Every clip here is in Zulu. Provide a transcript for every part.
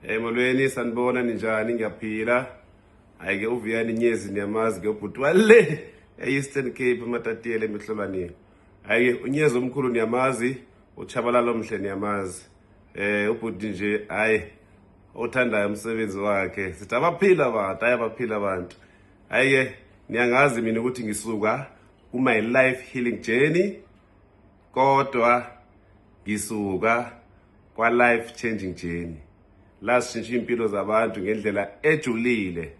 Molweni, sanibona, ninjani? Ngiyaphila. Hayi ke, uVuyani Nyezi niyamazi ke, ubhuti wale e-Eastern Cape, eMatatiyela, emihlolwaneni. Hayi ke, uNyezi omkhulu niyamazi, uChabalala omhle niyamazi. Ubhuti nje, hayi, othandayo umsebenzi wakhe. Sithi abaphila abantu, hayi, abaphila abantu. Hayi ke, niyangazi mina ukuthi ngisuka ku My Life Healing Journey, kodwa ngisuka kwa Life Changing Journey. La sishintsha impilo zabantu ngendlela ejulile.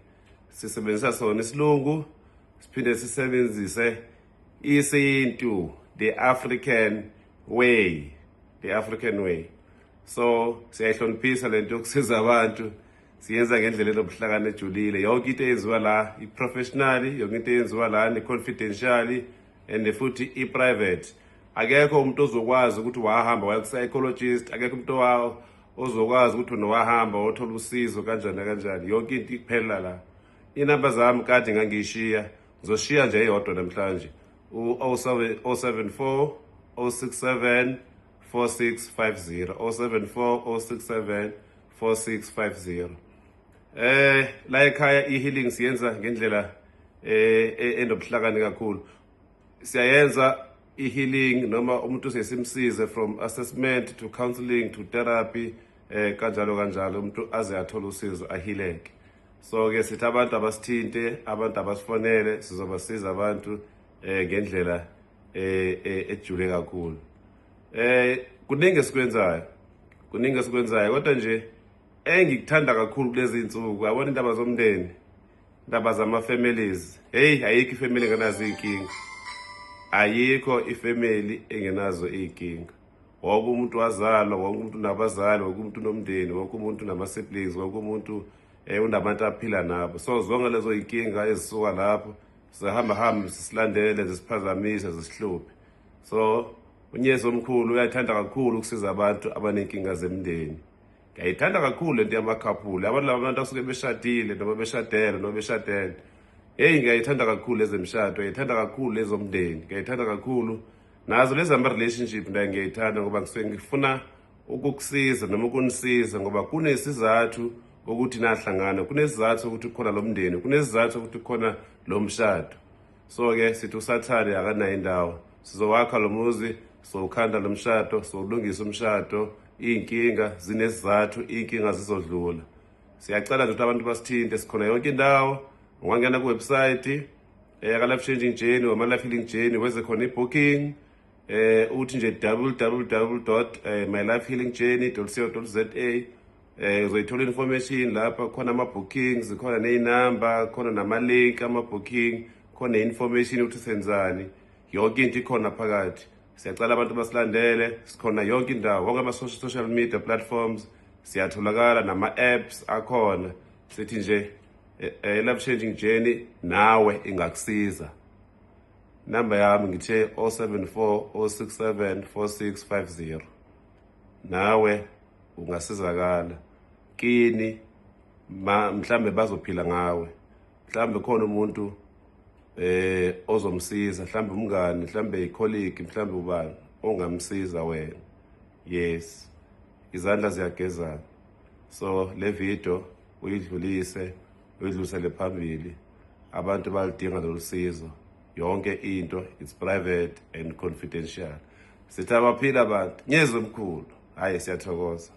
Sisebenzisa sona isilungu, siphinde sisebenzise isintu, the African way, the African way. So siyayihloniphisa lento yokusiza abantu, siyenza ngendlela enobuhlakani ejulile. Yonke into eyenziwa la i-professionally, yonke into eyenziwa la ne-confidentially and futhi i-private. Akekho umuntu ozokwazi ukuthi wahamba waya ku-psychologist, akekho umuntu ozokwazi ukuthi wahamba wothola usizo kanjani nakanjani. Yonke into iphelela la. Inamba zami kade ngangiyishiya, ngizoshiya nje eyodwa namhlanje, u-074 067 4650, 074 067 4650. La ekhaya i-healing siyenza ngendlela enobuhlakani kakhulu. Siyayenza i-healing noma umuntu sesimsize from assessment to counseling to therapy, kanjalo kanjalo, umuntu aze athole usizo, ahileke. So ke sithi abantu abasithinte, abantu abasifonele, sizobasiza abantu ngendlela ejule kakhulu. Kuningi esikwenzayo, kuningi esikwenzayo, kodwa nje engikuthanda kakhulu kulezi insuku, yabona, indaba zomndeni, indaba zama-families. Hey, ayikho ifamily engenazo iy'nkinga, ayikho ifamily engenazo iy'nkinga. Wonke umuntu wazalwa, wonke umuntu unabazali, wonke umuntu unomndeni, wonke umuntu unama-siblings, wonke umuntu unabantu aphila nabo. So zonke lezo y'nkinga ezisuka lapho zihamba hambe zisilandele, zisiphazamise, zisihluphe. So uNyezi omkhulu uyathanda kakhulu ukusiza abantu abanenkinga zemndeni. Ngiyayithanda kakhulu lento yama-couple, abantu laba, abantu asuke beshadile noma beshadele noma beshadene. Hey, ngiyayithanda kakhulu ezemishado, ngiyayithanda kakhulu ezomndeni, ngiyayithanda kakhulu nazo lezi ama-relationship nayo ngiyayithanda, ngoba ngisuke ngifuna ukukusiza noma ukunisiza, ngoba kunesizathu ukuthi nahlangana, kunesizathu ukuthi kukhona lo mndeni, kunesizathu ukuthi kukhona lo mshado. So-ke sithi uSathane akanayo indawo. Sizowakha lo muzi, sowukhanda lo mshado, sowulungisa umshado. Iy'nkinga zinesizathu, iy'nkinga zizodlula. Siyacela nje ukuthi abantu basithinte, sikhona yonke indawo. Ungangena kuwebsite yaka-Life Changing Journey, wama-Life Healing Journey, wenze khona i-booking, uthi nje www.mylifehealingjourney.co.za. Uzoyithola information lapha khona, ama-bookings khona, ney'namba khona, nama-link ama-booking khona, information ukuthi senzani, yonke into ikhona phakathi. Siyacela abantu basilandele, sikhona yonke indawo, wonke ama-social media platforms siyatholakala, nama-apps akhona. Sithi nje Life Changing Journey nawe ingakusiza. Namba yami ngithe 074 067 4650. Nawe ungasizakala kini, ma mhlambe bazophila ngawe, mhlambe khona umuntu ozomsiza, mhlambe umngani, mhlambe icolleague, mhlambe ubani ongamsiza wena. Yes, izandla ziyagezana. So le video uyidlulise, uyidlulisele phambili, abantu balidinga lolu sizo. Yonke into, it's private and confidential. Sithi abaphila abantu, Nyezi omkhulu. Hayi, siyathokoza.